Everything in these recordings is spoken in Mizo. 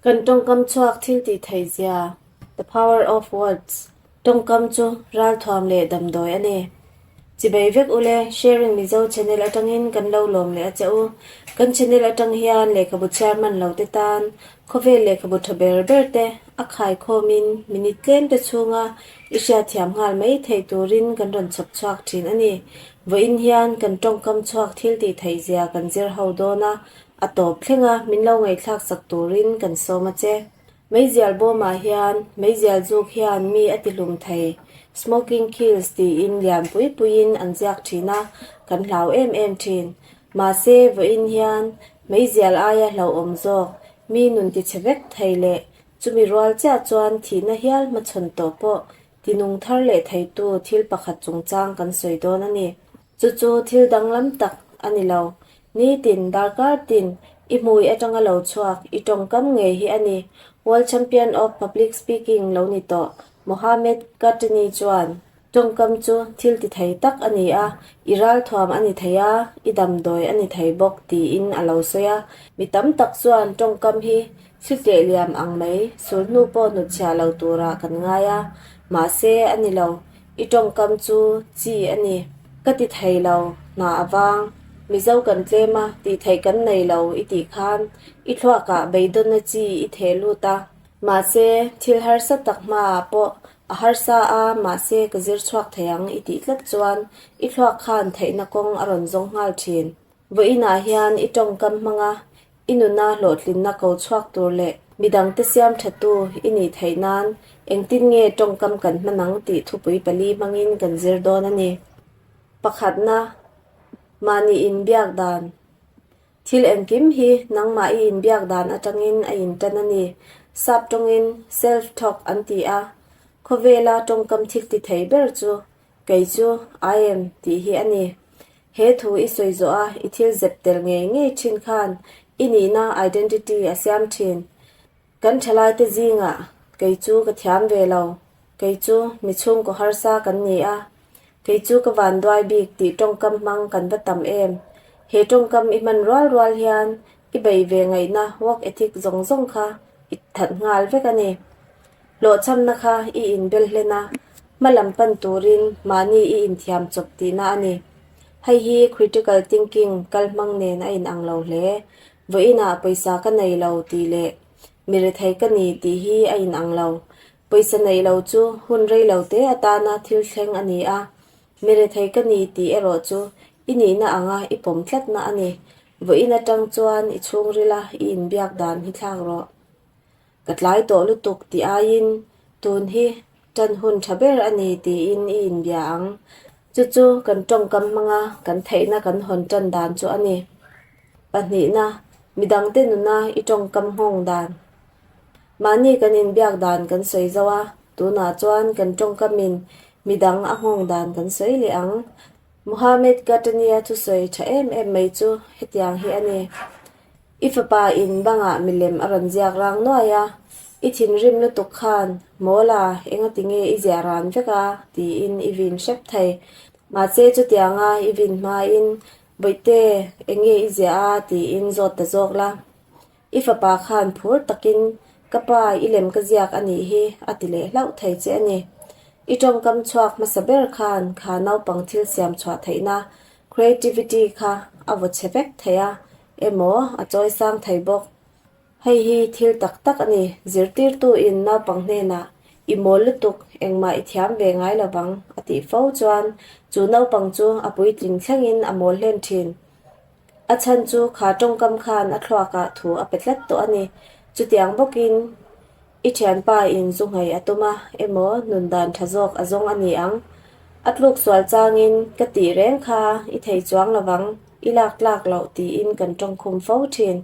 Kan tawngkam chhuak thil tih theih zia, The power of words, tawngkam chu ralthuam leh damdawi a ni. Chibei vek ule, Sharing Mizo channel atangin kan lo lawm leh a che u. Kan channel atang hian lehkhabu chhiar hman lo te tan khawvel lehkhabu tha ber ber te a khaikhawmin minute tlem te chhunga i hriatthiam nghal mai theih turin kan rawn chhawp chhuak thin a ni. Vawiin hian kan tawngkam chhuak thil tih theih zia kan zir ho dawn a, A tawp thleng a, min lo ngaihthlak sak turin kan sawm a che. Meizial bawmah hian meizial zuk hian mi a tihlum thei, smoking kills tiin lian pui puiin an ziak thin a, kan hlau em em thin. Mahse, vawiin hian meizial aia hlauhawm zawk, mi nun tichhe vek thei leh chumi rual chiah chuan thihna hial hmachhawn tawh pawh tinung thar leh theitu thil pakhat chungchang kan sawi dawn a ni. Chu chu thil danglam tak a ni lo. Nitin, darkar tin, i hmui atanga lo chhuak, i tawngkam ngei hi a ni, World Champion of Public Speaking lo ni tawh, Mohamed Katini chuan. Tawngkam chu thil ti thei tak a ni a, i ralthuam a ni thei a, i damdawi a ni thei bawk tiin a lo sawi a. Mi tam tak chuan tawngkam hi thli tleh liam ang mai, sulhnu pawh hnutchhiah lo turah kan ngai a, mahse a ni lo. I tawngkam chu chi a ni. Ka ti thei lo, hna a vang. Mizo kan tlem a, tih theih kan nei lo i tih khan i thluakah beidawnna chi i theh lut a. Mahse, thil harsa tak hmaah pawh a harsa a, mahse ka zir chhuak thei ang i tih tlat chuan i thluak khan theihna kawng a rawn zawng nghal thin. Vawiinah hian i tawngkam hmanga I nuna hlawhtlinna ko chhuak tur leh midangte siam thatu i nih theih nan engtin nge tawngkam kan hman ang tih thupui pali hmangin kan zir dawn a ni. Pakhatna, mahni inbiak dan. Thil engkim hi nangmah i inbiak dan atangin a intan a ni. Sap tawngin self-talk an ti a, khawvela tawngkam thil ti thei ber chu Kei chu I am tih hi a ni. He thu i sawi zawh a i thil zep tel ngei ngei thin khan i nihna identity a siam thin. Kan thalaite zingah kei chu ka thiam ve lo, kei chu mi chhungkaw harsa kan ni a, kei chu ka vanduai bik tih tawngkam hmang kan va tam em. He tawngkam i hman rual rual hian i bei ve ngaihna work ethic zawng zawng kha i that nghal vek a ni. Hlawhchhamna kha i inbel hlen a, hma lam pan turin mahni i inthiam chawp tihna a ni. Hei hi critical thinking kal hmang nen a inang lo hle. Vawiinah pawisa ka nei lo tih leh mi rethei ka ni tih hi a inang lo. Pawisa neih lo chu hun rei lo te atana thil thleng a ni a, mi rethei ka ni tih erawh chu i nihna anga i pawm tlatna a ni. Vawiin atang chuan i chhungrila i inbiak dan hi thlak rawh. Ka tlai tawh lutuk tih aiin tun hi tan hun tha ber a ni tiin i inbia ang. Chu chu kan tawngkam hmanga kan theihna kan hawn tan dan chu a ni. Pahnihna, midangte nuna i tawngkam nghawng dan. Mahni kan inbiak dan kan sawi zo a, tunah chuan kan tawngkamin midang a nghawng dan kan sawi leh ang. Mohammed Katania thusawi tha em em mai chu hetiang hi a ni. I fapa in bangah milem a rawn ziak rang nuai a, i thinrim lutuk khan Mawla engati nge i ziah ran vek a? tiin i vin hrep thei. Mahse chutianga i vin hmain Bawihte enge i ziah a? tiin zawt ta zawk la. I fapa khan phur takin Ka pa, i lem ka ziak a nih hi a ti leh hlauh thei che a ni. I tawngkam chhuak hmasa ber khan kha naupang thil siam chhuah theihna, creativity, kha a vaw chhe vek thei a, emaw a chawi sang thei bawk. Hei hi thil tak tak a ni, zirtirtuin naupang hnenah i mawl lutuk, engmah i thiam ve ngai lovang a tih fo chuan chu naupang chu a puitling thlengin a mawl hlen thin. A chhan chu kha tawngkam khan a thluakah thu a pe tlat tawh a ni. Chutiang bawkin i thianpa in zu nghei a tum a emaw nun dan tha zawk a zawng a ni ang. A tluk sual changin ka tih reng kha i thei chuang lovang, i lak tlak loh tiin kan tawngkhum fo thin.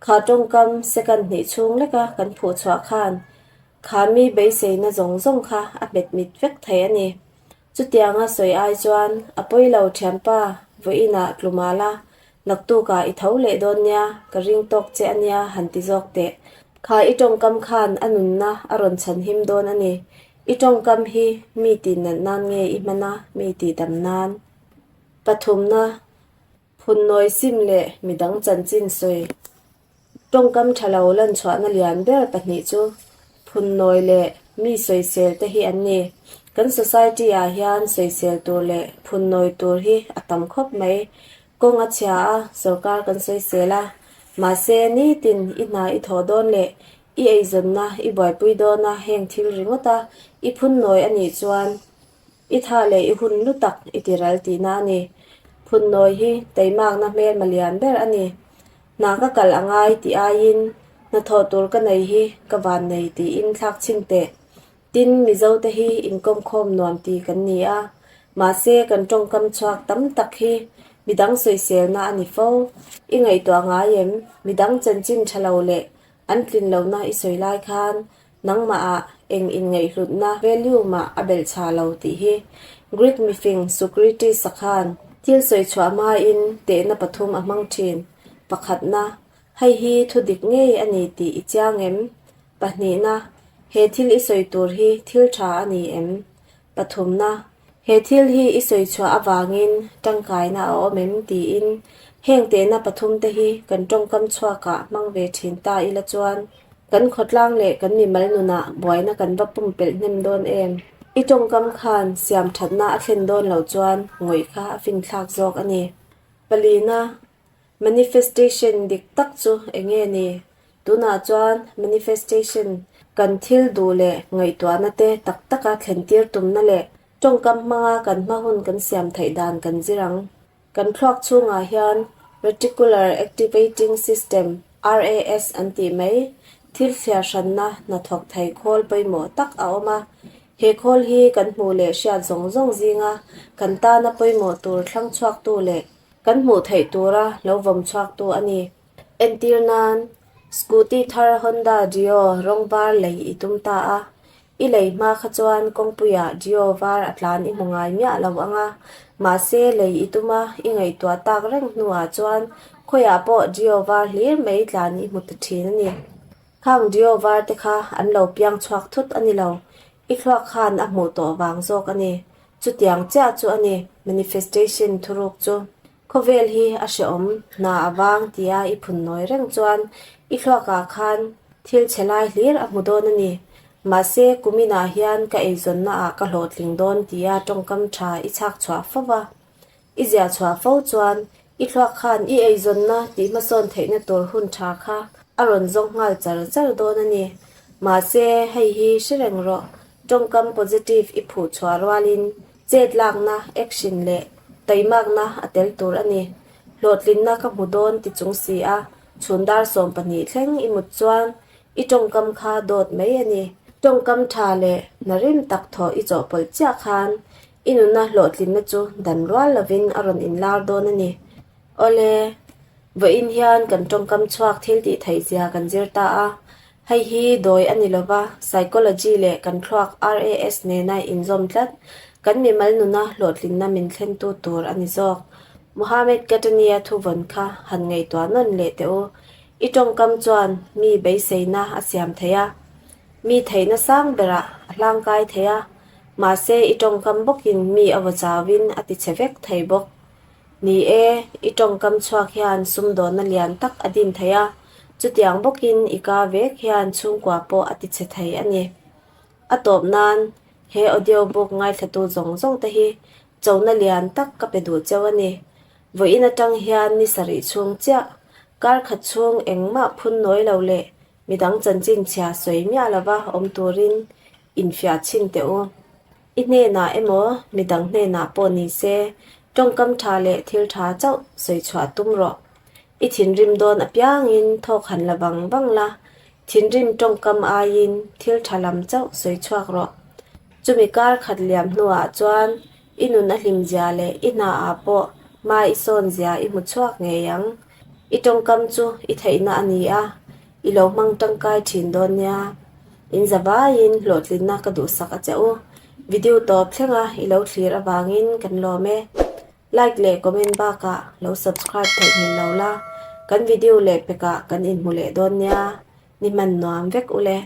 Kha tawngkam second hnih chhung leka kan phuh chhuah khan kha mi beiseina zawng zawng kha a hmet mit vek thei a ni. Chutianga sawi ai chuan a pawi lo thianpa, vawiinah tlu mal a, naktukah i tho leh dawn nia, ka ring tawk che a nia han ti zawk teh. Kha i tawngkam khan a nunna a rawn chhan him dawn a ni. I tawngkam hi mi tih nat nan nge i hman a, mi tih dam nan? Pathumna, phunnawi sim leh midang chanchin sawi. Tawngkam tha lo lanchhuahna lian ber pahnih chu phunnawi leh mi sawisel te hi an ni. Kan society ah hian sawisel tur leh phunnawi tur hi a tam khawp mai. Kawng a chhia a, sorkar kan sawisel a. Mahse, nitin i hna i thawh dawn leh i eizawnna i buaipui dawn a heng thil ringawt a i phunnawi a nih chuan I tha leh i hun lu tak i ti ral tihna a ni. Phunnawi hi teimakna hmelma lian ber a ni. Hna ka kal a ngai tih aiin hnathawh tur ka nei hi ka van nei tiin thlak chhin teh. Tin, Mizote hi inkawmkhawm nuam ti kan ni a, mahse kan tawngkam chhuak tam tak hi midang sawiselna a ni fo. I ngaihtuah ngai em? Midang chanchin tha lo leh an tlin lohna i sawi lai khan Nangmah ah eng inngaihhlutna value mah a belh chha lo tih hi Greek mifing Socrates-a khan thil sawi chhuah hmain tehna pathum a hmang thin. Pakhatna, hei hi thu dik ngei a ni tih i chiang em? Pahnihna, he thil i sawi tur hi thil tha a ni em? Pathumna, He thil hi i sawi chhuah avangin tangkaina a awm em? tiin heng tehna pathumte hi kan tawngkam chhuakah hmang ve thin ta ila chuan kan khawtlang leh kan mimal nunah buaina kan va pumpelh hnem dawn em? I tawngkam khan siam thatna a thlen dawn loh chuan ngawih kha a finthlak zawk a ni. Palina, Manifestation dik tak chu eng nge ni? Tunah chuan manifestation kan thil duh leh ngaihtuahna te tak taka thlentir tumna leh tawngkam hmanga kan hma hun kan siam theih dan kan zir ang. Kan thluak chhungah hian Reticular Activating System, RAS, an tih mai, thil thliar hranna hnathawk thei khawl pawimawh tak a awm a. He khawl hi kan hmuh leh hriat zawng zawng zinga kan tana pawimawh tur thlang chhuaktu leh Kan hmuh theih tura lo vawm chhuaktu a ni. Entir nan, Scooty thar Honda Dio rawng var lei i tum ta a. I lei hma kha chuan kawngpuiah Dio var a tlan i hmu ngai miah lo ang a. Mahse, lei i tum a, i ngaihtuah tak reng hnuah chuan khawiah pawh Dio var hlir mai tlan i hmu ta thin a ni. Khang Dio var te kha an lo piang chhuak thut a ni lo. I thluak khan a hmuh tawh vang zawk a ni. Chutiang chiah chu a ni, manifestation thuruk chu. Khawvel hi a hrehawm, hna a vang tia i phun nawi reng chuan i thluakah khan thil chhe lai hlir a hmu dawn a ni. Mahse, kuminah hian ka eizawnna ah ka hlawhtling dawn tia tawngkam tha i chhak chhuah fo va. I ziah chhuah fo chuan i thluak khan i eizawnna tih hmasawn theihna tur hun tha kha a rawn zawng nghal char char dawn a ni. Mahse, hei hi hre reng rawh, tawngkam positive i phuh chhuah rualin chet lakna, action, leh taimakna a tel tur a ni. Hlawhtlinna ka hmu dawn ti chung si a, chhun dar 12 thleng i mut chuan i tawngkam kha dawt mai a ni. Tawngkam tha leh hna rim tak thawh i chawhpawlh chiah khan I nunna hlawhtlinna chu dan rual lovin a rawn inlar dawn a ni. Awle, vawiin hian kan tawngkam chhuak thil tih theih zia kan zir ta a. Hei hi dawi a ni lova, psychology leh kan thluak RAS nena inzawm tlat, kan mimal nuna hlawhtlinna min thlentu tur a ni zawk. Mohammed Katania thuvawn kha han ngaihtuah nawn leh teh u. I tawngkam chuan mi beiseina a siam thei a, mi theihna sang berah a hlangkai thei a, Mahse, i tawngkam bawkin mi a vaw chauin a ti chhe vek thei bawk. Ni e, i tawngkam chhuak hian sumdawnna lian tak a din thei a, chutiang bawkin i ka vek hian chhungkua pawh a ti chhe thei a ni. A tawp nan, he audio book ngaithlatu zawng zawng te hi chona lian tak ka pe duh cheu a ni. Vawiin atang hian ni sarih chhung chiah, kar khat chhung engmah phun nawi lo leh Midang chanchin chhia sawi miah lova awm turin infiah chhin teh u. I hnenah emaw midang hnenah pawh ni se, tawngkam tha leh thil tha chauh sawi chhuah tum rawh. I thinrim dawn apiangin thawk han la vang vang la, thinrim tawngkam aiin thil tha lam chauh sawi chhuak rawh. Chumi kar khat liam hnuah chuan I nun a hlim zia leh i hna ah pawh hma i sawn zia i hmu chhuak ngei ang. I tawngkam chu i theihna a ni a, i lo hmang tangkai thin dawn nia. In za vaiin hlawhtlinna ka duhsak a che u. Video tawp thlenga i lo thlir avangin kan lawm e. Like leh comment bakah lo subscribe theih ngil lo la, kan video leh pekah kan inhmu leh dawn nia. Ni hman nuam vek ule.